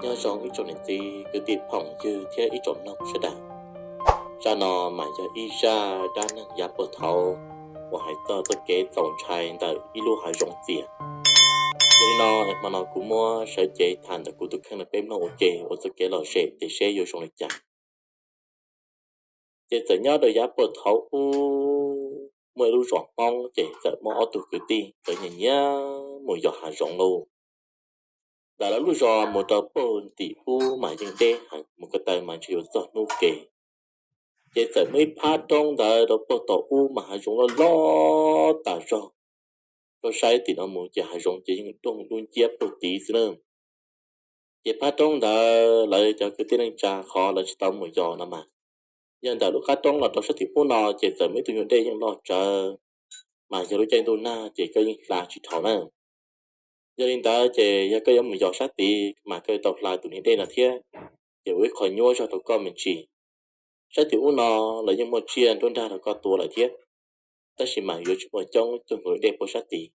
Nyob zoo ib tsoom niam txiv kwv tij phooj ywg thiab ib tsoom mloog sawv daws. Zaj no mas yog ib zaj dab neeg yav puag thaum uas hais txog txoj kev txaus ntshai ntawm ib lub hav zoov txias. Yog li no, hmo no kuv muab sawv cev tham ntawm kuv tus kheej no peb mloog ua ke ua txoj kev lom zem ces seb yuav zoo li cas. Ces txawm nyob rau yav puag thaum ub, muaj ib lub zos Hmoob ces txawm muaj ob tug kwv tij nkawd nyiam nyiam mus yos hav zoov lauj. Ntawm lawv lub zos mus rau puag tim ub mas yeej deb heev, mus ko taw mas ntshe yuav txog hnub ke. Ces txawm muaj ib phab roob ntawd rau puag tom ub mas hav zoov loj loj tas zog. Koj saib tim no mus ces hav zoov ces yeej doog dub nciab puag tid xwb na. Ces phab roob ntawd lawv cov kwv tij neej tsa qhov lawv tsis tau mus yos no mas, yog ntawm lub qab roob los rau sab tim ub no ces txawm muaj ib tug nyuag dej yeej loj tsawv, mas yog lub caij ntuj nag ces koj yeej hla tsis dhau na. Yog li ntawd ces yog koj yuav mus yos sab tid mas koj yuav tau hla tus niag dej no thiab, ces ua ib qho nyuaj zog rau koj me ntsis. Sab tim ub no lawv yeej muaj tsiaj nruab nrag rau koj tua lawm thiab, tab sis mas yuav tsis muaj coob cuag nkaus li dej puag sab tid.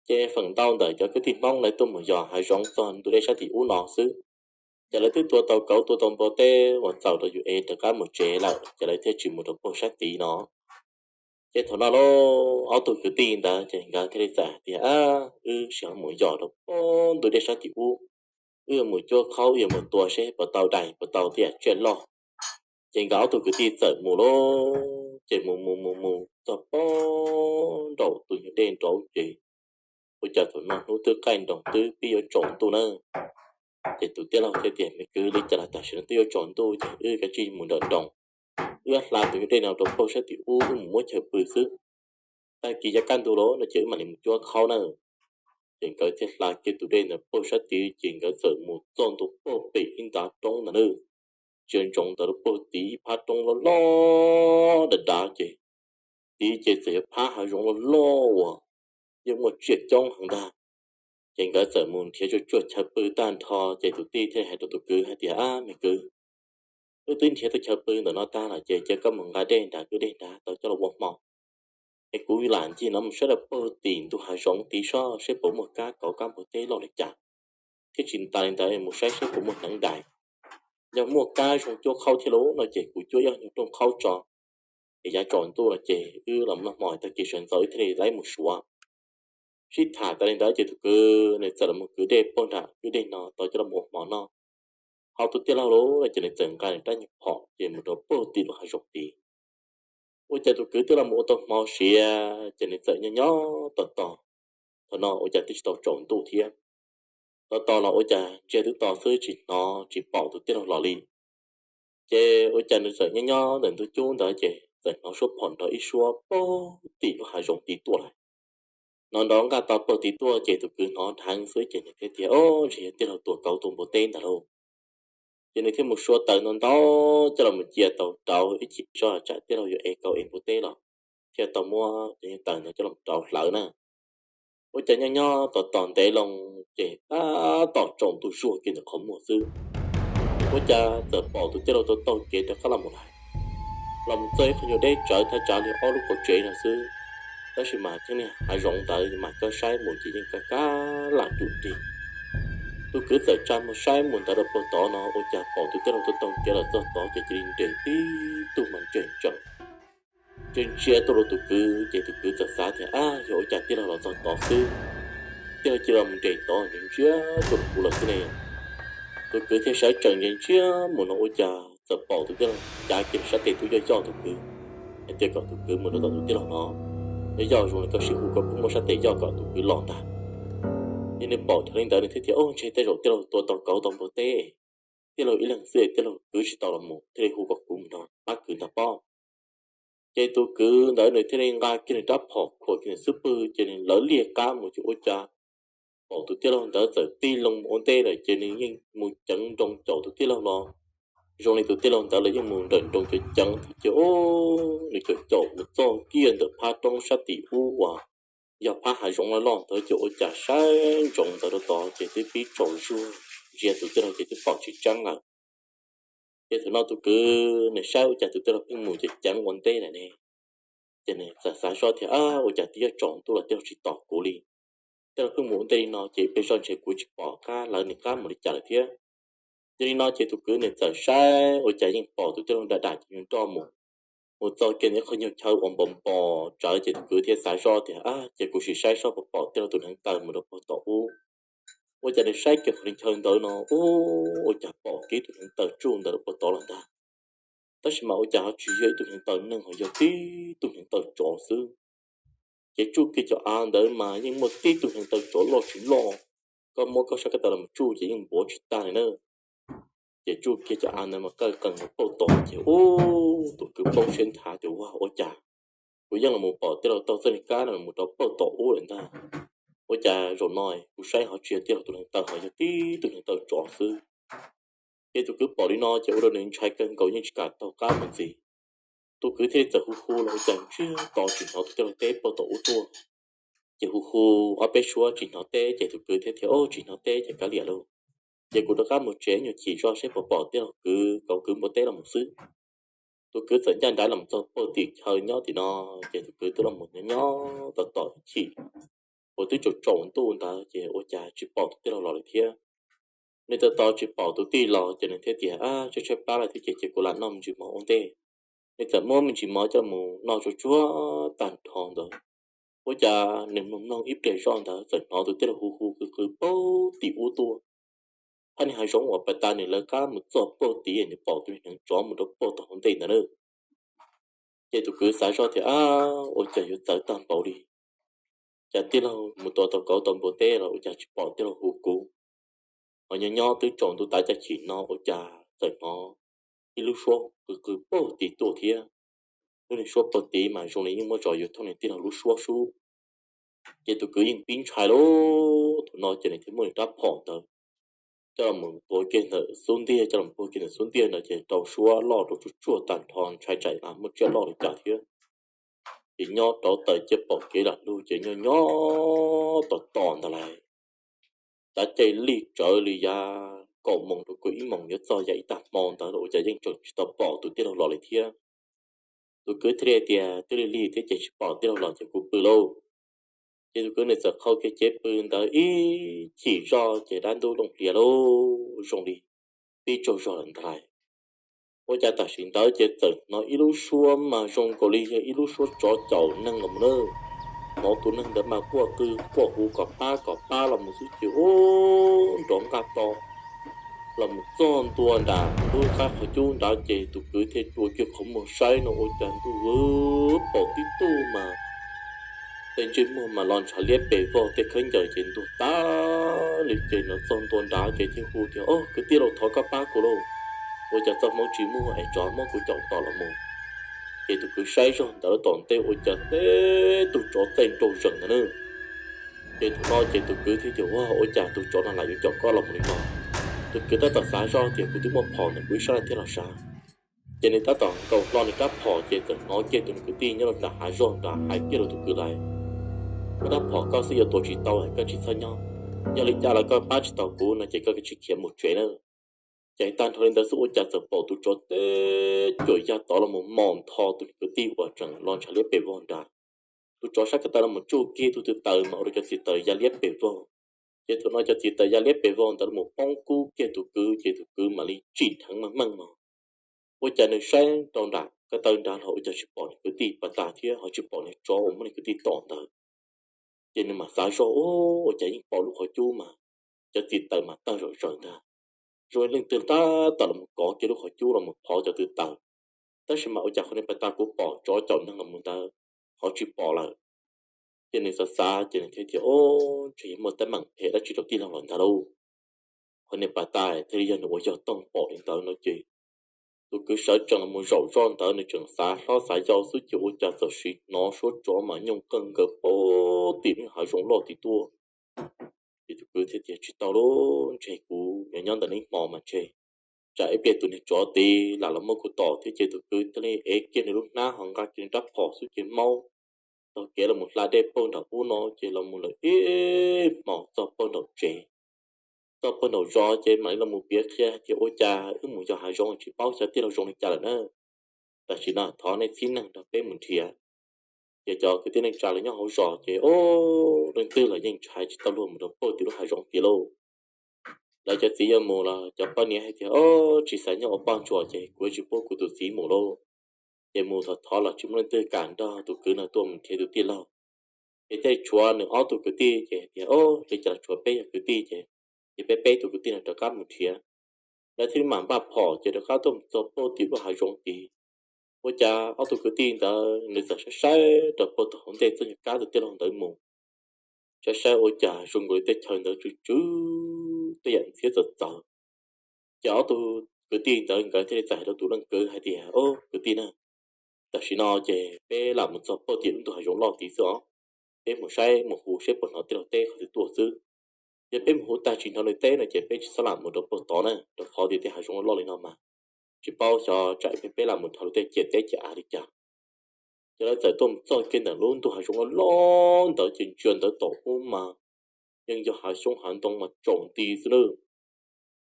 Ces feem ntau ntawm cov kwv tij Hmoob lawv tuaj mus yos hav zoov txog ntu dej sab tim ub no xwb, ces lawv twb tua tau kauv tua tau npua teb uas txaus rau yus ev rov qab mus tsev lawm ces lawv thiaj tsis mus rau puag sab tid no. Ces thaum no lauj, ob tug kwv tij ntawd ces nkawd thiaj li txawm hais tias, wb sib ho mus yos rau puag ntu dej sab tim ub, wb yuav mus cuab khaub, wb yuav mus tua seb puas tau dais puas tau tej yam tsiaj loj. Ces nkawd ob tug kwv tij txawm mus lauj, ces mus mus mus mus txog puag nraum tus nyuag dej nraud ces ua cas thaum no hnub twb qaij nroos twb pib yuav tsaus ntuj na. Ces tus tij laug thiaj tias, me kwv, li cas los tam sim no twb yuav tsaus ntuj ces wb kav tsij mus nram nroos, wb hla tus nyuag dej no rau puag sab tim ub, wb mus muab chaw pw xwb. Tag kis yav kaj ntug los no ces wb mam li mus cuab khaub na. Ces nkawd thiaj hla kiag tus dej ntawd puag sab tid ces nkawd txawm mus txog ntua puag pem ib ntav roob ntawd na. Tsis ntsoov ntawd rau puag tid ib phab roob loj loj dav dav ces tid ces txawm yog phab hav zoov loj loj uas yeej muaj tsiaj coob heev ntag. Ces nkawd txawm mus nrhiav tsuag tsuag chaw pw tag nrho ces tus tij thiaj hais rau tus kwv hais tias, ab me kwv, wb twb nrhiav tau chaw pw ntawm no tag lawm ces cia koj mus nqa dej nrad kwv dej nrad tau coj los ua hmo, es kuv lam ncig no mus saib rau puag tim ntug hav zoov tid seb puas muaj kab kauv kab npua teb loj li cas, thiab tsis tas li ntawd mus saib seb puas muaj hneev dais. Yog muaj kab zoo cuab khaub thiab lauj no ces kuv cuab ib ob nyuag rooj khaub tso, es yav tsaus ntuj no ces wb los noj hmo tag kis sawv ntxov wb thiaj li tau mus suav. Sib tham tas li ntawd ces tus kwv nws txawm los mus kwv dej puag nram kwj dej no tau coj los ua hmo noj. Ho tus tij laug lauj no ces nws txawm nqa nws rab nyuag phom ces mus rau puag tim lub hav zoov tid. Ua cas tus kwv twb los mus ua tau hmo siav ces nws txawm nyob nyob tos tos. Thaum no ua cas twb tsis tau tsaus ntuj thiab. Tos tos los ua cas ntsiag twb to xwb tsis hnov tsis pom tus tij laug los li. Ces ua cas nws txawm nyob nyob ntawm ntug cub ntawd ces txawm hnov suab phom nrov ib suab puag tim lub hav zoov tid tuaj lawm. Hnov nrov nqaj to puag tid tuaj ces tus kwv hnov dheev xwb ces nws thiaj tias, o, ntshe yog tij laug tua kauv tua npua teb ntag lauj. Ces nws thiaj mus sua taws ntau ntau coj los mus cia tau rau ib chim zog tsam tij laug yuav ev kauv ev npua teb los thiaj tau muab cov taws ntawd coj los rau hlawv na. Ua cas nyob nyob tos tos ntev loo ces tab tom tsaus ntuj zuag kiag ntawm qhov muag xwb, ua cas txawm pom tus tij laug tau taug kev rov qab los mus lawm. Los mus txog ib qho nyuag deb tsawv thaj tsam li ob lub qhov tsev no xwb, tab sis mas tib niag hav zoov ntawd mas koj saib mus ces yeej kaj kaj lam tus nrig. Tus kwv txawm tsa mus saib mus ntawd rau puag tod no ua cas pom tus tij laug tau taug kev los txog tod ces cia li nres tib tug mas nres ntsees. Ntsia ntsia tuaj rau tus kwv ces tus kwv txawm xav tias, ab, yog ua cas tij laug los txog tod xwb, tij laug cia li los nres tod ntsia ntsia tuaj rau kuv lawm xwb ne. Tus kwv thiaj sawv tsees ntsia ntsia mus no ua cas txawm pom tus tij laug cav kiag nws sab tes tuaj yoj yoj tus kwv, hais tias kom tus kwv mus rau tom tus tij laug no, yoj yoj zoo li koj sib hu koj puas muaj sab tes yoj kom tus kwv los ntag. Ces nws pom dheev li ntawd nws thiaj tias, o, ntshe tej zaum tij laug tua tau kauv tau npua teb, tij laug ib leeg xwb tij laug kwv tsis tau los mus thiaj li hu kom kuv mus nrog pab kwv ntag pob. Ces tus kwv ntawd nws thiaj li nqa kiag nws rab phom khuam kiag nws xub pwg ces nws lawv liaj qab mus ces ua cas pom tus tij laug ntawd txawm tig loo mus ua ntej lawm ces nws yeej mus ceev nroos caum tus tij laug los. Zoo li tus tij laug ntawd los yeej mus nrawm nroos ceev ceev thiab ces, o, nws caum caum mus txog kiag ntawm phab roob sab tim ub uas yog phab hav zoov loj loj ntawd ces ua cas saib ntsoov ntawd rau tod ces twb pib tsaus zuag, ntsia tus tij laug ces twb pom tsis tseeb lawm. Ces thaum no tus kwv nws saib ua cas tus tij laug pheej mus ceev ceev ua ntej lawm ne. Ces nws txawm xav zoj tias, ab, ua cas twb yuav tsaus ntuj los tij laug tsis tos kuv li. Tij laug pheej mus ua ntej li no ces ib pliag zoj ntshe kuv tsis pom qab lawv nws qab mus li cas lawm thiab. Yog li no ces tus kwv nws txawm saib ua cas yeej pom tus tij laug nra dam ces nws nroj mus, mus txog kiag ntawm ib qho nyuag chaw uas npos npos tsawv ces tus kwv thiaj xav zoj tias, Ab, ces kuv sim saib seb puas pom tij laug tus hneev taw mus rau puag tom ub. Ua cas nws saib kiag qhov chaw ntawd no, ua cas pom kiag ib tug hneev taw tsuj ntawd rau puag tod los ntag. Tab sis mas ua cas ho tsis yog ib tug hneev taw neeg, ho yog tib tug hneev taw tsov xwb. Ces tsuj kiag cov av ntawd mas yeej muaj tib tug hneev taw tsov loj tsis loj, koj muab koj sab ko taw los tsuj ces yeej npuav tsis tag li na. Ces tsuj kiag cov av ntawd mas qawj qees rau puag tom ces ub, tus kwv poob siab nthav tias, Ua, ua cas kuv yeej los pom tij laug taug txoj niag kab no mus rau puag tom ub lawm ntag. Ua cas zaum no kuv saib ho tsis yog tij laug tus hneev taw, ho yog tib tug hneev taw tsov xwb. Ces tus kwv pom li no ces ua rau nws ntshai kawg nkaus yeej tsis kam taug qab mus ntxiv. Tus kwv thiaj li txawm hu hu los ua cas ntsiag to tsis hnov tus tij laug teb puag tom ub tuaj. Ces hu hu ob peb suab tsis hnov teb ces tus kwv thiaj tias, Au, tsis hnov teb ces kav liam lauj. Ces kuv rov qab mus tsev, nyuag chim zoj seb puas pom tij laug kwv kom kwv npua teb los mus xwb. Tus kwv txawm ncaj nraim los txog puag tim chaw nyob tim no, ces tus kwv twb los mus nyob nyob tos tos ib chim uas twb tsaus tsaus ntuj ntawd ces ua cas tsis pom tus tij laug los li thiab. Nws tos tos tsis pom tus tij los ces nws thiaj tias, Ab, tshaib tshaib plab lawm thiab ces, ces kuv lam noj me ntsis mov ua ntej. Nws txawm muab me ntsis mov coj los noj tsuag tsuag tag nrho ntawd, ua cas nws mloog mloog ib pliag zoj ntawd txawm hnov tus tij laug hu hu qw qw puag tim ub tuaj. Phab niag hav zoov uas pas tas nws lawv qab mus txog puag tid nws pom tus niag hneev tsov mus rau puag tom hauv ntej ntawd na. Ces tus kwv xav zoj tias, Ab, ua cas yuav txawv tag npaum li, cas tij laug mus tua tau kauv tau npua teb los ua cas tsis pom tij laug hu kuv. Ho nyob nyob twb tsaus ntuj tav caij chim no ua cas txawm hnov ib lub suab qw qw puag tid tuaj thiab. Lub niag suab puag tid mas zoo li yeej muab tso yuav thooj niag tij laug lub suab sub. Ces tus kwv yeej pib ntshai lauj, thaum no ces nws thiaj muab nws rab phom ntawd coj los puag kiag ntawm xub ntiag, coj los puag kiag ntawm xub ntiag ntawd ces rau suab loj rau tsuag tsuag tag nrho, ntshai tsam muaj tsiaj loj li cas thiab. Ces nyob rau taws cia pom kev lam lug ces nyob nyob tos tos ntawd lais, tav caij lij tsawv li yav kaum moos rau kaum ib moos yuav txog yav ib tag hmo ntawd los ua cas yeej tseem tsis tau pom tus tij laug los li thiab. Tus kwv thiaj li tias, Twb lig lig thiab ces tsis pom tij laug los ces kuv pw lauj. Ces tus kwv nws txawm qhau kiag cev pw ntawd ib chim zoj ces dab ntub looj hlias lauj, zoo li pib tsaug zog lawm ntag lais. Ua cas tam sim ntawd ces txawm hnov ib lub suab mas zoo nkaus li yog ib lub suab tsov caum neeg los mus na. Hnov tus neeg ntawd mas quaj qw quaj hu kom pab kom pab los mus xwb ces ub, nrov nqaj to los mus txog ntua nram lub qab qhov cub nrad ces tus kwv thiaj rua kiag qhov muag saib no ua cas ntuj, pom tib tug mas tej ntsej muag mas los ntshav liab pes vog, tej khaub ncaws ces ntuag tag li. Ces nws txog ntua nrad ces thiaj hu tias, Au, kwv tij lauj, thov koj pab kuv lauj, ua cas txoj hmoov tsis muaj es tsov muab kuv caum tom los mus. Ces tus kwv saib zog ntawd tom ntej ua cas tib tug tsov txaij nraug zees ntawd na. Ces thaum no ces tus kwv thiaj tias, Ua, ua cas tus tsov no lam yuav caum koj los mus li no? Tus kwv tab tom xav zoj tias, Kuv twb muaj phom ntawm kuv ib sab leej thiab los sav. Ces nws tab tom nkaus hlo nws rab phom ces txawm hnov kiag tus kwv tij nyob rau nram hav zog nrad hais kiag rau tus kwv lais, Kuv rab phom koj xwb yuav tua tsis tau, koj tsis txhob nyob. Yog li cas los koj pab tsis tau kuv no ces koj tsis khiav mus tsev na. Ces tag nrho li ntawd xwb ua cas txawm pom tus tsov teb cuam ya tod los mus mos ntho tus kwv tij uas tseem los ntshav liab pes vog nrad. Tus tsov sab ko taw los mus tsuj kiag tus tw taws mas ua rau cov txiv taws ya liab pes vog. Ces thaum no cov txiv taws ya liab pes vog ntawd los mus poob kub kiag tus kwv ces tus kwv mam li tsim dheev meej meej no. Ua cas nws saib rau nram ko taw nrad los ua cas tsis pom nws kwv tij pas tas thiab ho tsis pom nws tsov uas muab nws kwv tij tom ntawd. Ces nws mam xav zoj, Ua cas yeej pom lub qhov cub mas cov txiv taws mas tawg zom zaws ntag. Zoo li leej twg tab tom los mus kov kiag lub qhov cub los mus phov cov tw taws. Tab sis mas ua cas qhov niag pas tas kuv pom tsov caum neeg los mus ntawd ho tsis pom lawm. Ces nws xav xav ces nws thiaj tias, Au, ntshe yog muaj teeb meem phem dab tsi rau tij laug lawm ntag lauj. Qhov niag pas tas thiaj li yog nws ua yog toog pom li ntawd no ces tus kwv sawv tsees los mus zaum zoj ntawd nws tseem xav hlob xav yau xwb ces ua cas txawm sim hnov suab tsov mas nyooj qeej nkaws pem tim lub hav zoov loj tim tuaj. Ces tus kwv thiaj tias, Tsis tau lauj, ntshe kuv yuav nyob ntawm no ib hmo mas ntshe tsam ib pliag tus niag tsov tid lam los muab kuv tom thiab. Ces tus kwv thiaj li ev kiag nws lub hnab ho nqa kiag nws rab phom xwb ces maub taug kev los mus hla dej puag nram ub no ces los mus lawm ib hmos txog puag nraum tsev. Txog puag nraum zos ces mam li los mus piav qhia hais tias, Ua cas wb mus yos hav zoov tsis paub xyov tij laug zoo li cas lawm na. Tam sim no thov nej txhib neeg nrog peb mus nrhiav. Ces cov kwv tij neej tsa lawv nyob hauv zos ces, Au, leej twg los yeej ntshai tsis tau luag mus rau puag tim lub hav zoov tid lauj. lawv cov txiv yuav mus los cov poj niam hais tias, Ob, tsis xav nyob ua poj ntsuam ces kuv tsis pub kuv tus txiv mus lauj. Ces mus thov thov los tsis muaj leej twg kam nrog tus kwv no tuaj mus nrhiav tus tij laug. Ces thiaj tshuav nws ob tug kwv tij ces tias, Ob, li cas los tshuav peb yog kwv tij ces, ces peb peb tug kwv tij no rov qab mus nrhiav. Lawv thiaj li mam npaj phom ces rov qab tuaj mus txog puag tim lub hav zoov tid. Ua cas ob tug kwv tij ntawd nws txawm saib saib rau puag tom hauv ntej txoj nyuag kab tus tij laug ntawd mus. Saib saib ua cas zoo nkaus li tej chaw ntawd tsw tsw, tej yam ntxhiab txawv txawv. Ces ob tug kwv tij ntawd nkawd thiaj li txawm hais rau tus leej kwv hais tias, Ob, kwv tij na, tam sim no ces peb lam mus txog puag tim lub ntug hav zoov loj tid xwb os. Peb mus saib mus hu seb puas hnov tij laug teb qhov twg tuaj xwb. Yog peb mus hu tag tsis hnov nws teb no ces peb tsis txhob lam mus rau puag tod na, rau qhov tias tej hav zoov loj li no mas tsis paub xyov tsam ib pliag peb lam mus dhau lub tej ciam teb ciam av li cas. Ces lawv txawm tuaj mus txog kiag ntawm lub ntug hav zoov loj loj ntawd ces ntsia ntawd tom ub mas yeej yog hav xyoob hav ntoo mas tsaus nti xwb na.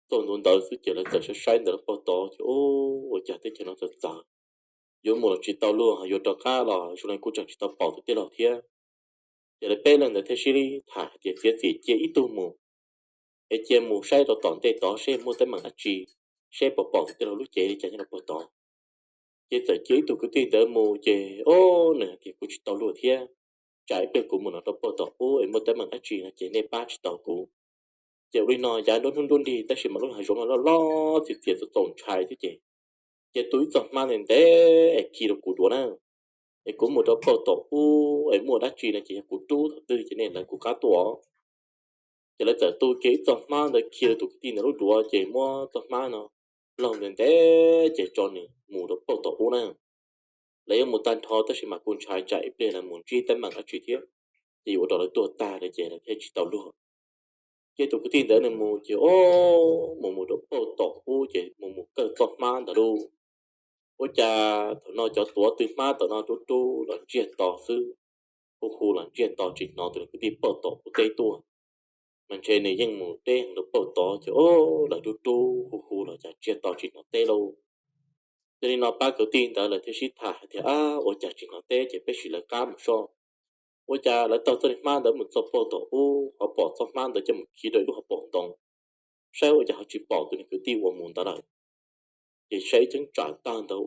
Txog ntua ntawd xwb ces lawv txawm saib saib ntawm lub puag tod ces, Ua cas teb chaws no txawv txawv, yuav mus los tsis tau luag, yuav rov qab los zoo li kuj tseem tsis tau pom tus tij laug thiab. Ces lawv peb leeg ntawd thiaj sib tham hais tias, Txiav txim cia ib tug mus, es cia mus saib rau tom ntej tod seb muaj teeb meem dab tsi, seb puas pom tus tij laug lub cev li cas nyob rau puag tod. Ces txawm cia ib tug kwv tij ntawd mus ces, Ob, nws hais tias, Kuv tsis tau luag thiab, tsam ib pliag kuv mus no rau puag tom ub es muaj teeb meem dab tsi no ces nej pab tsis tau kuv. Ces ua li no yav nruab hnub nruab nrig tab sis mas lub hav zoov loj loj txias txias txaus ntshai thiab ces, cia tu ib txoj hmab ntev ntev es khi rau kuv dua na, es kuv mus rau puag tom ub es muaj dab tsi no ces yog kuv rub thaum twg ces nej lawv kuv qab tuaj. Ces lawv txawm tu kiag ib txoj hmab ntawd khi rau tus kwv tij ntawd lub duav ces muab txoj hmab no laug ntev ntev ces tso nws mus rau puag tom ub na. Lawv yuav mus tag nrho tab sis mas kuj ntshai tsam ib pliag lawv mus ntsib teeb meem dab tsi thiab, ces yuav ua rau lawv tuag tag lawm ces lawv thiaj tsis tau luag. Ces tus kwv tij ntawd nws mus ces, o, mus mus rau puag tom ub ces mus mus kawg txoj hmab ntawd lauj. Ua cas thaum no cov tuav tw hmab tom no rub rub los ntsiag to xwb, hu hu los ntsiag to tsis hnov tus kwv tij puag tom ub teb tuaj. Mas ntshe nws yeej mus deb heev rau puag tod ces, o, lawv rub rub hu hu los cas ntsiag to tsis hnov teb lauj. Yog li no pab kwv tij ntawd lawv thiaj sib tham hais tias, Ab, ua cas tsis hnov teb ces peb sim lawv qab mus soj. Ua cas lawv taug txoj niag hmab ntawd mus txog puag tom ub ho pom txoj hmab ntawd coj mus khi rau ib lub hauv paus ntoo, saib ua cas ho tsis pom tus niag kwv tij uas mus ntawd lawm. Ces saib ib cheeb tsam tag ntawd,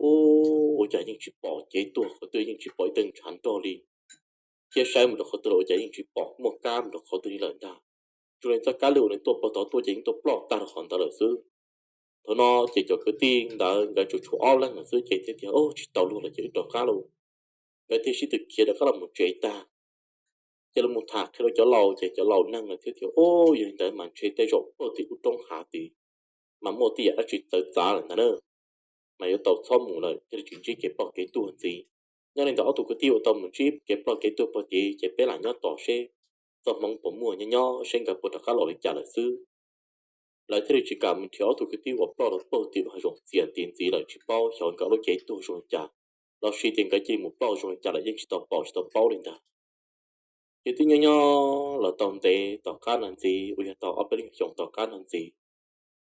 ua cas yeej tsis pom cev tuag qhov twg, yeej tsis pom ib teg ntshav nrog li. Thiab saib mus rau qhov twg los ua cas yeej tsis pom muaj kab mus rau qhov twg li lawm ntag. Zoo li txoj kab lwj uas nws tuaj puag tod tuaj ces yeej tuaj ploj tag rau qhov ntawd lawm xwb. Thaum no ces cov kwv tij ntawd nkawd tsuas tshuav ob leeg lawm xwb ces thiaj tias, O, tsis tau luag lawm ces wb rov qab lauj. Nkawd thiaj sib tw khiav rov qab los mus tsev tag. Ces los mus tham qhia rau cov laus ces cov laus neeg lawv thiaj tias, O, yog li ntawd mas ntshe tej zaum puag tim lub roob hav tid mas muaj tej yam dab tsi txawv txav lawm ntag na, mas yuav tau txhob mus lawm thiaj li tsis ntsib kev ploj kev tuag ntxiv. Nyob li ntawd ob tug kwv tij uas tau mus ntsib kev ploj kev tuag puag tid ces peb lam nyob tos seb txoj hmoov puas muaj, nyob nyob seb nkawd puas rov qab los li cas lawm xwb. Lawv thiaj li tsis kam mus nrhiav ob tug kwv tij uas ploj rau puag tim lub hav zoov txias tid ntxiv lawm, tsis paub xyov nkawd lub cev tuag zoo li cas, los sis tias nkawd cia li mus ploj zoo li cas lawm yeej tsis tau pom tsis tau paub li ntag. Ces twb nyob nyob los tau ntev tom qab no ntxiv uas yog tau ob peb lub xyoos tom qab no ntxiv,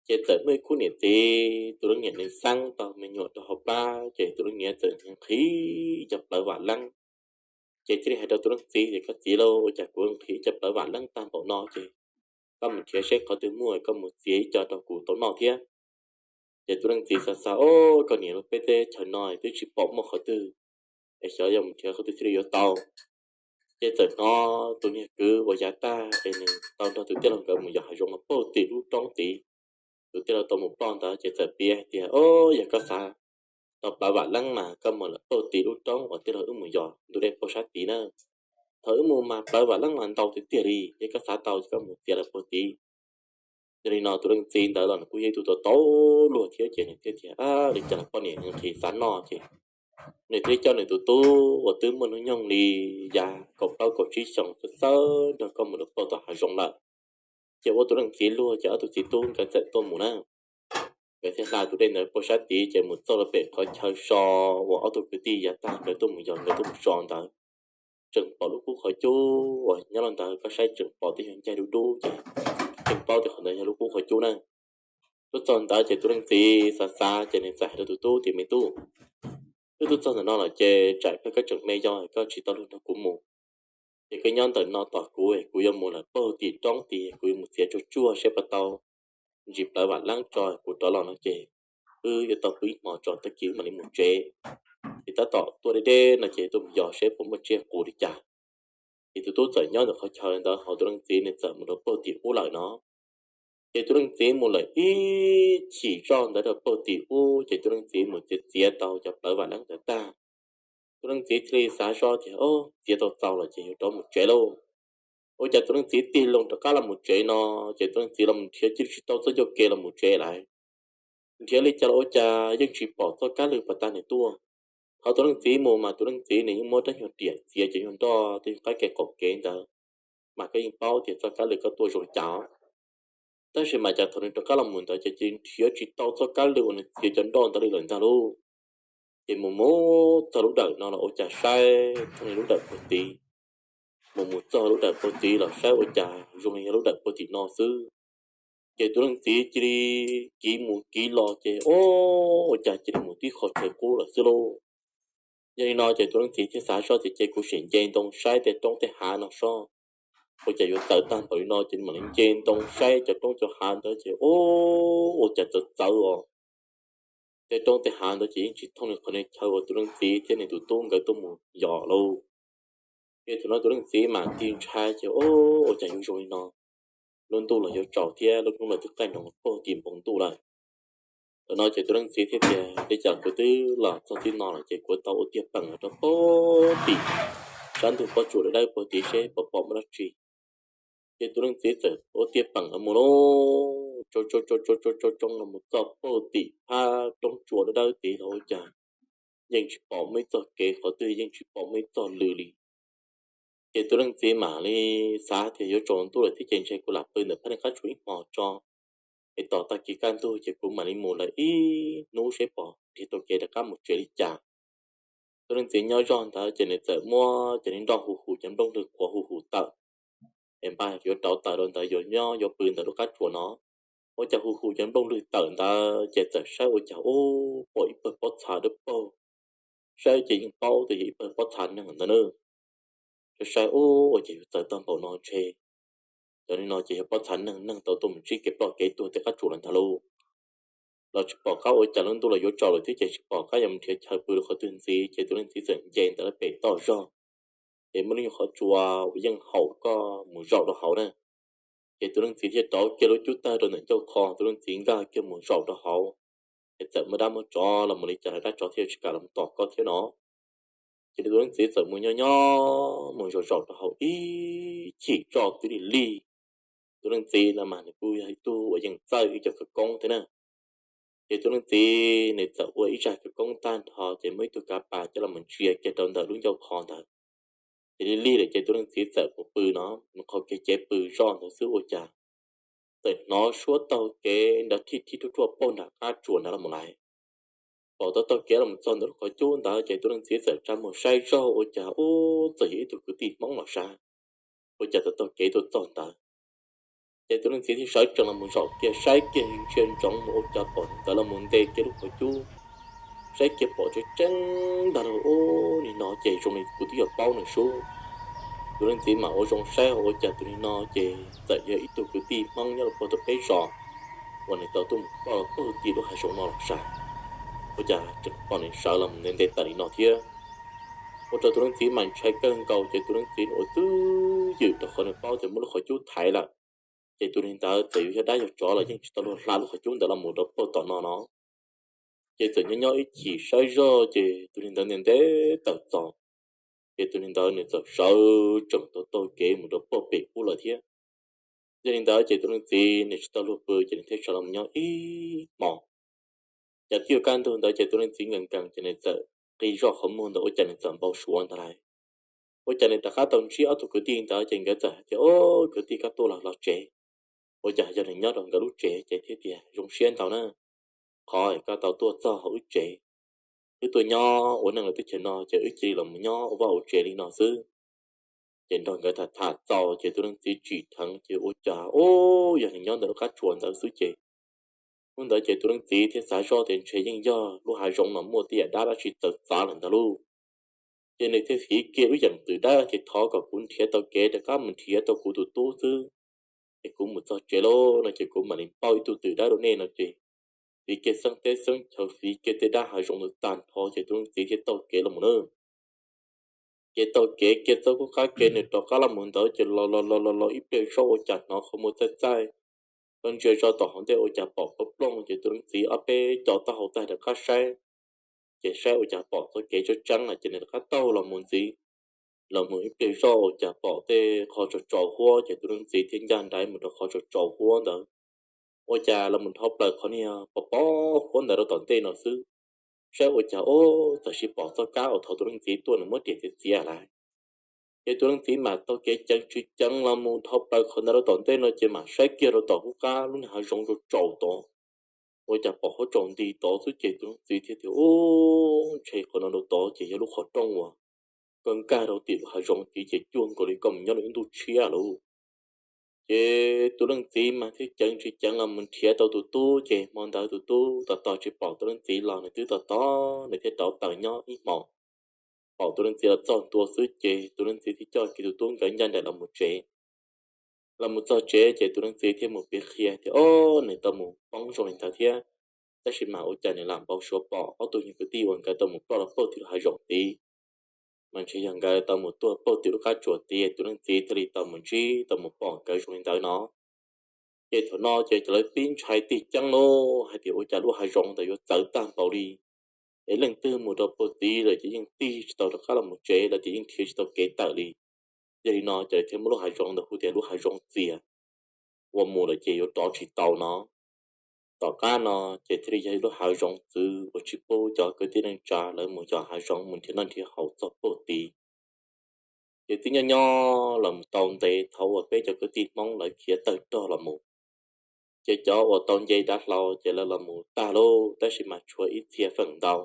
ces txawm muaj ib khub niam txiv, tus leej niam nws xeeb tau me nyuam rau hauv plab ces tus leej niam txawm nqhis ib co plawv vam leeb. Ces thiaj li hais rau tus leej txiv tias, Koj txiv lauj, ua cas kuv nqhis ib co plawv vam leeb tag npaum no ces koj mus nrhiav seb qhov twg muaj koj mus txiav ib co rau kuv tau noj thiab. Ces tus leej txiv xav xav, O, koj niam lauj, peb teb chaws no twb tsis pom muaj qhov twg, es xyov yog mus nrhiav qhov twg thiaj li yuav tau. Ces txawm hnov tus niag kwv uas yav tag es nws tau nrog tus tij laug nkawd mus yos hav zoov los puag tim lub roob tid, tus tij laug tau mus ploj ntawd ces txawm piav hais tias, O, yog koj xav tau plawv vam leeb mas koj mus lawm puag tim lub roob uas tij laug wb mus yos ntug dej puag sab tid na. Thaum wb mus mas plawv vam leeb mas ntau tiag tiag li, yog koj xav tau ces koj mus txiav lawm puag tid. Yog li no tus leej txiv ntawd los nws kuj yog ib tug tau tau luag thiab ces nws thiaj tias, Ab, li cas los poj niam nqhis xav noj ces nws thiaj coj nws tus tub uas twb muaj hnub nyoog li yav kaum plaub kaum tsib xyoos txawj txawj nrog koj mus rau puag tom hav zoov lawm. Ces ua tus leej txiv luag ces ob tug txiv tub nkawd txawm tuaj mus na. Nkawd thiaj hla tus dej ntawd puag sab tid ces mus txog rau pem qhov chaw so uas ob tug kwv tij yav tag nkawd tuaj mus yos nkawd tuaj mus so ntawd, tseem pom lub qub qhov cub uas nyob rau ntawd, koj saib tseem pom tej nyuag ncaig dub dub ces tseem paub tias qhov ntawd yog lub qub qhov cub na. Tuaj txog ntawd ces tus leej txiv xav xav ces nws txawm hais rau tus tub tias, Me tub, wb tuaj txog ntawm no lawm ces tsam ib pliag koj tseem me yos koj tsis tau luag nrog kuv mus, ces koj nyob ntawm no tos kuv, kuv yuav mus lawm puag tim roob tid, kuv yuav mus txiav tsuag tsuag seb puas tau ntsis plawv vam leeb tso kuv rov los no ces wb yuav tau pw ib hmo tso tag kis mam li mus tsev. Ces tab tom tuaj deb deb no ces tuaj mus yos seb puas muaj tsiaj qus li cas. Ces tus tub txawm nyob ntawm qhov chaw ntawd ho tus leej txiv nws txawm mus rau puag tim ub lawm no. Ces tus leej txiv mus lawm ib chim zoj ntawd rau puag tim ub ces tus leej txiv mus txiav txiav tau cov plawv vam leeb ntawd tag, tus leej txiv thiaj li xav zoj tias, o, txiav tau txaus lawm ces yuav rov mus tsev lauj. Ua cas tus leej txiv tig loo rov qab los mus tsev no, ces tus leej txiv los nrhiav cia li tsis tau txoj ncauj kev los mus tsev lawm. Nrhiav li cas los ua cas yeej tsis pom txoj kab lwg puas tag nws tuaj. Thaum tus leej txiv mus mas tus leej txiv nws yeej muab rab nyuag riam txiav cov nyuag nroj tej qab kev qaum kev ntawd, mas koj yeej paub tias txoj kab lwg koj tuaj zoo li cas. Tab sis mas cas thaum nws rov qab los mus ntawd ces cia li nrhiav tsis tau txoj kab lwg uas nws txiav cov nroj ntawd li lawm ntag lauj. Ces mus mus txog lub dawm no los ua cas saib txog li lub dawm puag tid, mus mus txog lub dawm puag tid los saib ua cas zoo li yog lub dawm puag tim no xwb. Ces tus leej txiv cia li kiv mus kiv los ces, o, ua cas cia li mus tib qho chaw qub lawm xwb lauj. Yog li no ces tus leej txiv thiaj xav zoj tias ces kuv sim nce ntoo saib tej roob tej hav no soj, ua cas yuav txawv tag npaum li no. Ces mam li nce ntoo saib cov roob cov hav ntawd ces, o, ua cas txawv txawv os. Tej roob tej hav ntawd ces yeej tsis thooj li qhov chaw uas tus leej txiv thiab nws tus tub nkawd tuaj mus yos lauj. Ces thaum no tus leej txiv mam tig ntshai ces, o, ua cas yuav zoo li no. Lub ntuj los yuav tsaus thiab lub hnub los twb qaij nroos puag tim npoo ntuj lawm. Thaum no ces tus leej txiv thiaj tias, li cas kuv twb los txog txij no lawm ces kuv tau ua tiag peem rau puag tim sab ntug pob tsuas dawb dawb puag tid seb puas pom muaj dab tsi. Ces tus leej txiv txawm ua tiag peem los mus lauj, tsoo tsoo tsoo tsoo tsoo tsoo los mus txog puag tim phab roob tsuas dawb dawb tid los ua cas yeej tsis pom muaj ib txoj kev qhov twg, yeej tsis pom muaj ib txoj lw li. Ces tus leej txiv mam li xav tias yuav tsaus ntuj lawm thiab ces ntshe kuv lam pw ntawm phab niag qab tsuas ib hmos tso, es tos tag kis kaj ntug ces kuv mam li mus lawm ib hnub seb pom nrhiav tau kev rov qab mus tsev li cas. Tus leej txiv nyob zog ntawd ces nws txawm muab cov niag nroj hu hu cov nplooj lwg qhuav hu hu tawm, es npaj yuav rauv taws rau ntawd yuav nyob yuav pw ntawm lub qab tsuas no. Ua cas hu hu cov nplooj lwg tawm ntawd ces txawm saib ua cas ub pom ib pawg pob txha dawb paug, saib ces yeej paub tias yog ib pawg pob txha neeg ntawd na. Saib saib ub ua cas yuav txawv tag npaum no ntshe, cov li no ces yog pob txha neeg, neeg tau tuaj mus ntsib kev ploj kev tuag tej qab tsuas los ntag lauj. Los tsis pom qab ua cas, lub ntuj los yuav tsaus lawm thiab ces tsis pom qab yuav mus nrhiav chaw pw rau qhov twg ntxiv ces tus leej txiv txawm nce ntawm lawv pem toj zog, ces muaj lub nyuag qhov tsua uas yeej haum koj mus zaum rau hauv na. Ces tus leej txiv thiaj rauv kiag lub cub tawg rau ntawm ncauj qho, tus leej txiv nkag kiag mus zaum rau hauv, ces txawm muaj dab muaj tsov los mus li cas los dab tsov thiaj tsis kam los mus tom koj thiab no. Ces tus leej txiv txawm mus nyob nyob mus zaum zaum rau hauv ib chim zoj twb lig lig. Tus leej txiv no mas nws kuj yog ib tug uas yeej txawj ib co khawv koob thiab na. Ces tus leej txiv nws txawm ua ib zaj khawv koob tag nrho ces muaj ib tug kav pas coj los mus ntsia kiag rau ntawm lub ncauj qho ntawd. Ces lig lig lawm ces tus leej txiv txawm mus pw no, mus qhov kev cev pw zoj ntawd xwb ua cas txawm hnov suab taug kev nrov thij thij ruaj ruaj puag nram qab tsuas ntawd los mus lawm. Pom tau taug kev los mus txog ntawm lub qhov cub ntawd ces tus leej txiv txawm tsa muag saib zog ua cas ub txawm yog ib tug kwv tij Hmoob los sav, ua cas tau taug kev tuaj txog ntawd. Ces tus leej txiv thiaj sawv tsees los mus zaum kiag saib kiag ntsia ntsoov mus ua cas pom ntawd los mus nte kiag lub qhov cub, saib kiag pom tseeb tseeb ntag lauj. Ub, nim no ces zoo li kuv twb yuav paub nws sub. Tus leej txiv mam ua zoo saib ua cas tus nim no ces txawm yog ib tug kwv tij Hmoob nyob rau puag tom peb zos uas nws tau tuaj mus ploj los puag tim lub hav zoov no los sav, ua cas tseem pom nws sawv los mus nte nte tawm li no thiab. Ua rau tus leej txiv mas ntshai kawg nkaus ces tus leej txiv ua twj ywm rau qhov nws paub tias muaj lub qhov cub thaiv lawm, ces tus li ntawd txawm yuav yog dab yog tsov los yeej tsis tau luag hla lub qhov cub ntawd los mus rau puag tom no no. Ces txawm nyob nyob ib chim saib zog ces tus li ntawd nte nte tawm txog, ces tus li ntawd nws txawm sawv tsees tau taug kev mus rau puag pem ub lawm thiab. Yog li ntawd ces tus leej txiv nws tsis tau luag pw ces nws thiaj sawv los nyob ib hmos. Cas twb yuav kaj ntug ntawd ces tus leej txiv nkees nkees ces nws txawm qi zoj qhov muag ntawd ua cas nws txawm npau suav ntag lauj. Ua cas nws rov qab tau ntsib ob tug kwv tij ntawd ces nkawd txawm hais tias, o, kwv tij, koj tuaj los los tsev. Ua cas yog nws nyob rau nkawd lub tsev ces thiaj tias zoo siab ntau na, qhov koj tau tuaj txog hauv wb tsev. Wb tuaj nyob ua neej lawm teb chaws no ces wb cia li los mus nyob ua vaj ua tsev li no xwb. Ces nrog nkawd tham tham txaus ces tus leej txiv tsim dheev ces ua cas, o, yog nws nyob ntawm lub qab tsuas ntawd xwb ces hnub ntawd ces tus leej txiv thiaj xav zoj tias ntshe yeej yog lub hav zoov no muaj tej yam dab dab tsi txawv txav lawm ntag lauj. Ces nws thiaj fiv kiag lub yeem twm dawb ces thov kom kuv nrhiav tau kev rov qab mus nrhiav tau kuv tus tub xwb. es kuv mus txog tsev lawm no ces kuv mam li pauj ib tug twm dawb rau nej no ces fiv kiag xeeb teb xeeb chaw, fiv kiag tej dab hav zoov ntawd tag nrho ces tus leej txiv thiaj taug kev los mus na. Ces taug kev kiag txoj qub qab kev nws rov qab los mus ntawd ces los los los los los ib pliag zoj ua cas hnov qhov muag txaij txaij, ntsia zoj tom hauv ntej ua cas pom plooj plooj ces tus leej txiv ob peb co taub hau tag rov qab saib, ces saib ua cas pom txoj kev tseeb tseeb lawm ces nws rov qab taug los mus ntxiv. Los mus ib pliag zoj ua cas pom tej qhov tsaus tsaus huab ces tus leej txiv thiaj ncaj nraim mus rau qhov tsaus tsaus huab ntawd. Ua cas los mus dhau plaws qhov niag pos pos huab ntawd rau tom ntej no xwb, saib ua cas ub txawm sis pom txoj kab uas thaum tus leej txiv tuaj nws muab riam txiav txiav lawm. Ces tus leej txiv mam taug kev ceev tsis ceev los mus dhau plaws qhov ntawd rau tom ntej no ces mam saib kiag rau tom qub qab lub niag hav zoov tsaus tsaus tod, ua cas pom huab tsaus nti tod xwb ces tus leej txiv thiaj tias ub, ntshe qhov no rau tod ces yog lub qhov rooj uas koj nkag rau tim lub hav zoov tid ces cuag nkaus li koj mus nyob rau ib ntuj tshiab lauj. Ces tus leej txiv mas thiaj ceev tsis ceev los mus nrhiav tau tus tub ces hmo ntawd tus tub tos tos tsis pom tus leej txiv los nws twb tos tos nws thiaj rauv taws nyob ib hmos. Pom tus leej txiv los txog ntua xwb ces tus leej txiv thiaj coj kiag tus tub nkawd ncaj nraim los mus tsev. Los mus txog tsev ces tus leej txiv thiaj mus piav qhia tias ob nws tau mus poob zoo li ntawd thiab, tab sis mas ua cas nws lam npau suav pom ob tug nyuag kwv tij uas nkawd tau mus ploj los pauj tim lub hav zoov tid, mas ntshe yog nkawd tau mus tuag pauj tim lub qab tsuas tid tus leej txiv thiaj li tau mus ntsib tau mus pom nkawd zoo li ntawd no. Ces thaum no ces cov lawv pib ntshai tig ceeb lauj hais tias ua cas lub hav zoov ntawd yuav txawv tag npaum li, es leej twg mus rau pauj tid lawm ces yeej tig tsis tau rov qab los mus tsev lawm ces yeej nrhiav tsis tau kev tawm li. Yog li no ces lawv thiaj muab lub hav zoov ntawd hu tias lub hav zoov txias, ua mus lawm ces yuav rov tsis tau no. Tom qab no ces thiaj li yog ib lub hav zoov txwv uas tsis pub cov kwv tij neej tsa lawv mus yos hav zoov mus nrhiav noj nrhiav haus txog pauj tid. Ces twb nyob nyob los mus tau ntev thaum uas peb cov kwv tij Hmoob lawv khiav tawg rog los mus, ces cov uas tau nce dav hlau ces lawv los mus tag lauj, tab sis mas tshuav ib txhia feem ntau,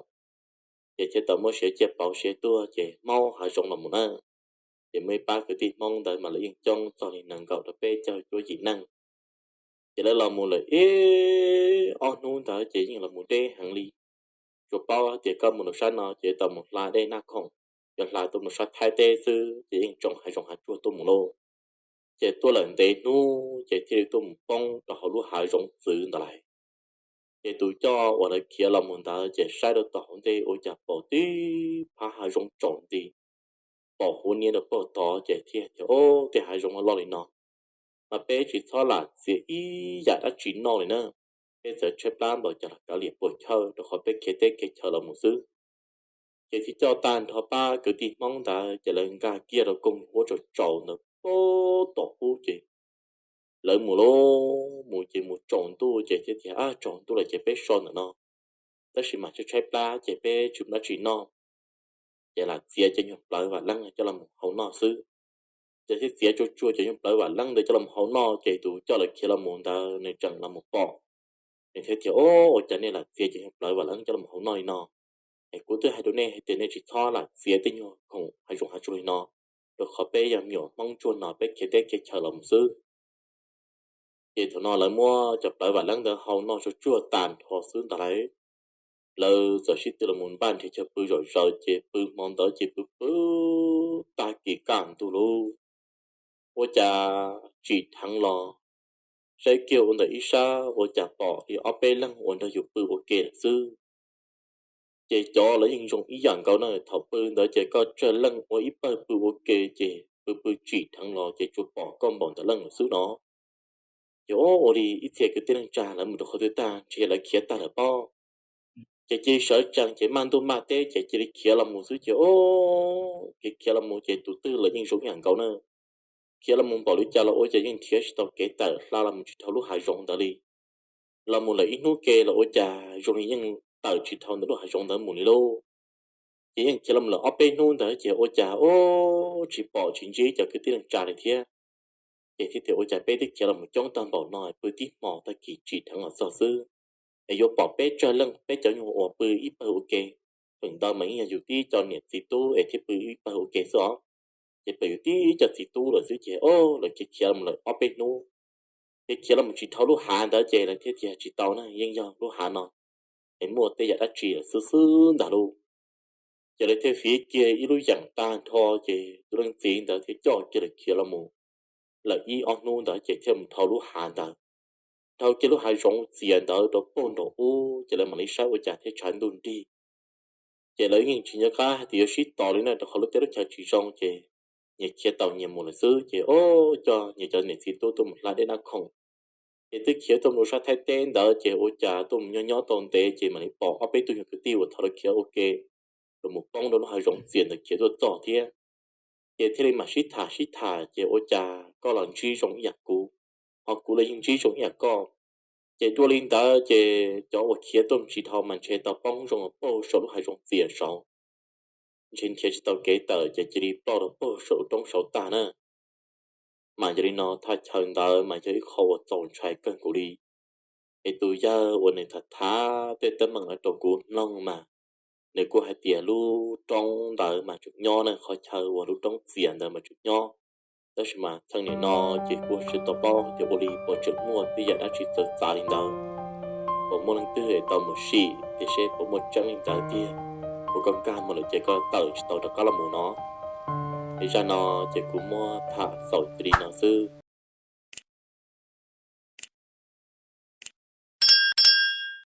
ces thiaj tau muab siav ciaj pauv siav tuag ces hmaub hav zoov los mus na. Ces muaj ib pab kwv tij Hmoob ntawd mas lawv yeej coob txog li nees nkaum rau peb caug cuaj yim neej. Ces lawv los mus lawm ib ob hnub ntawd ces yeej los mus deb heev li. Tsuas paub hais tias koj mus rau sab no ces tau mus hla dej Naj Khoom, yog hla tuaj mus sab Thaib teb xwb ces yeej tsoo hav zoov hav tsuag tuaj mus lauj. Ces tuaj lawm ntev hnub ces thiaj li tuaj mus poob rau hauv lub hav zoov txwv ntawd lawm. Ces tus coj uas lawv khiav los mus ntawd ces saib rau tom hauv ntej ua cas pom tib phab hav zoov tsaus nti, pom huv niab rau pauj tod ces thiaj tias ob tej hav zoov loj li no, mas peb tsis txhob lam txiav ib yam dab tsi noj li na. Peb txawm tshaib plab npaum cas los kav liam puas chawj rau qhov peb khiav teb khiav chaw los mus xwb. Ces thiaj coj tag nrho pab kwv tij Hmoob ntawd ces lawv nkag kiag rau koog huab tsaus tsaus ntawd pab tom qub ces lawv mus lauj, mus ces mus tsaus ntuj ces thiaj tias ab tsaus ntuj lawm ces peb so ntawm no, tab sis mas tshaib tshaib plab ces peb tsis muaj dab tsi noj, ces lam txiav cov nyuag plawv vam leeb coj los mus hau noj xwb. Ces thiaj txiav tsuag tsuag cov nyuag plawv vam leeb ntawd coj los mus hau noj ces tus coj lawv khiav los mus ntawd nws tseem los mus pom, nws thiaj tias ob ua cas nej lam txiav cov nyuag plawv vam leeb coj los mus hau noj li no? Es kuv twb hais rau nej hais tias nej tsis txhob lam txiav tej nyuag khoom hav zoov hav tsuag li no, rau qhov peb yog me nyuam Hmoob tsuag no peb khiav teb khiav chaw los mus xwb. Ces thaum no lawv muab cov plawv vam leeb ntawd hau noj tsuag tsuag tag nrho xwb ntag lauj, lawv txawm sib tw los mus npaj nrhiav chaw pw zom zaws ces pw hmo ntawd ces pw pw tag kis kaj ntug lauj, ua cas tsim dheev los saib kiag ua ntawm ib sab ua cas pom li ob peb leeg uas nrog yus pw ua ke lawm xwb. Ces cov lawv yeej zoo ib yam nkaus na, thaum pw ntawd ces koj tsawg leej ua ib pawg pw ua ke ces pw pw tsim dheev los ces tsuas pom koj npaum ntawm leej lawm xwb no. Ces ua li ib txhia kwv tij neej tsa lawv mus rau qhov twg tag ntshe lawv khiav tag lawm pob. Ces cia li sawv tsees ces maj ntuj maj teb ces cia li khiav los mus xwb ces ub, khiav khiav los mus ces tus twg los yeej zoo ib yam nkaus na. Khiav los mus npaum li cas los ua cas yeej nrhiav tsis tau kev tawm hla los mus tsis dhau lub hav zoov ntawd li. Los mus lawm ib hnub ke los ua cas zoo li yeej tawm tsis dhau ntawm lub hav zoov ntawd mus li lauj. Ces yeej khiav los lawm ob peb hnub ntawd ces ua cas ub, tsis pom tsis ntsib cov kwv tij neej tsa li thiab. Ces thiaj tias ua cas peb twb khiav los mus coob tag npaum no pw tib hmos tag kis tsim dheev los txog xwb, es yuav pom peb tsawg leej peb cov nyuag uas pw ib pawg ua ke. Feem ntau mas yeej yog yus tib co niam txiv tub es thiaj pw ib pawg ua ke xwb os. Ces pom yus tib co txiv tub lawm xwb ces ub, lawv khiav khiav los lawm ob peb hnub, ces khiav los tsis dhau lub hav ntawd ces lawv thiaj tias tsis tau na, yeej yog lub hav no es muaj tej yam dab tsi lawm xwb xwb ntag lauj. Ces lawv thiaj fiv kiag ib lub yeem tag nrho ces tus leej txiv ntawd thiaj coj kiag lawv khiav los mus. lawm ib ob hnub ntawd ces thiaj mus dhau lub hav ntawd, dhau kiag lub hav zoov txias ntawd rau puag nraum ub ces lawv mam li saib ua cas thiaj tshav ntuj nrig. Ces lawv yeej tsis nco qab hais tias yuav sib tos li na, rau qhov lub teb lub chaw tsis zoo ces nyias khiav tau nyias mus lawm xwb. Ces o, coj nyias cov niam txiv tub tuaj mus hla dej nab khoom, ces twb khiav tuaj mus rau sab Thaib teb ntawd ces ua cas tuaj mus nyob nyob tau ntev ces mam li pom ob peb tug nyuag kwv tij uas thaum lawv khiav ua ke los mus poob rau lub hav zoov txias ntawd khiav tuaj txog thiab. Ces thiaj li mam sib tham sib tham ces ua cas koj los ntsib zoo ib yam kuv, ho kuv los yeej ntsib zoo ib yam koj. Ces dua li ntawd ces cov uas khiav tuaj mus tsis dhau mas ntshe tau poob zoo puag saum lub hav zoov txias saud, ntshe nrhiav tsis tau kev tawm ces cia li ploj rau puag saum lub roob saud tag na. Mas yog li no thaj chaw ntawd mas yog ib qho uas txaus ntshai kawg nkaus li. Es tus yawg uas nws tham tham tej teeb meem no rau kuv mloog mas nws kuj hais tias lub roob ntawd mas tseem nyob na, qhov chaw uas lub roob txias ntawd mas tseem nyob. Tab sis mas txheej niam no ces kuv tsis tau paub tias ua li puas tseem muaj tej yam dab tsi txawv txav li ntawd, puas muaj leej twg es tau mus sim tias seb puas muaj tseeb li ntawd tiag. Ua koj nkag mus lawm ces koj tawm tsis tau rov qab los mus no. Es zaj no ces kuv muab tham xaus cia li no xwb.